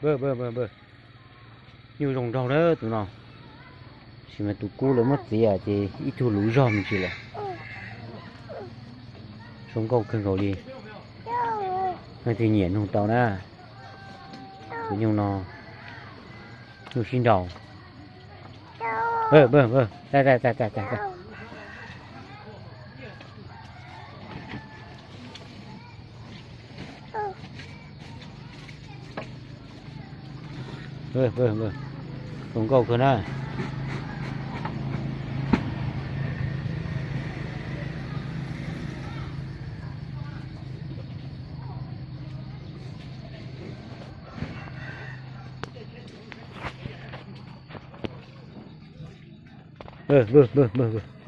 Npawg, npawg, npawg, npawg. Nyuj zoo nraug na tus no. Tab sis mas tus kub lawv muab txiav ces ib tug luv zog me ntsis lawm. Zoo nkauj kawg nkaus li. Leej twg nyiam nug tau na. Tus nyuj no, nyuj sib nraus. Zoo nkauj kawg na. Npawg, npawg, npawg, npawg.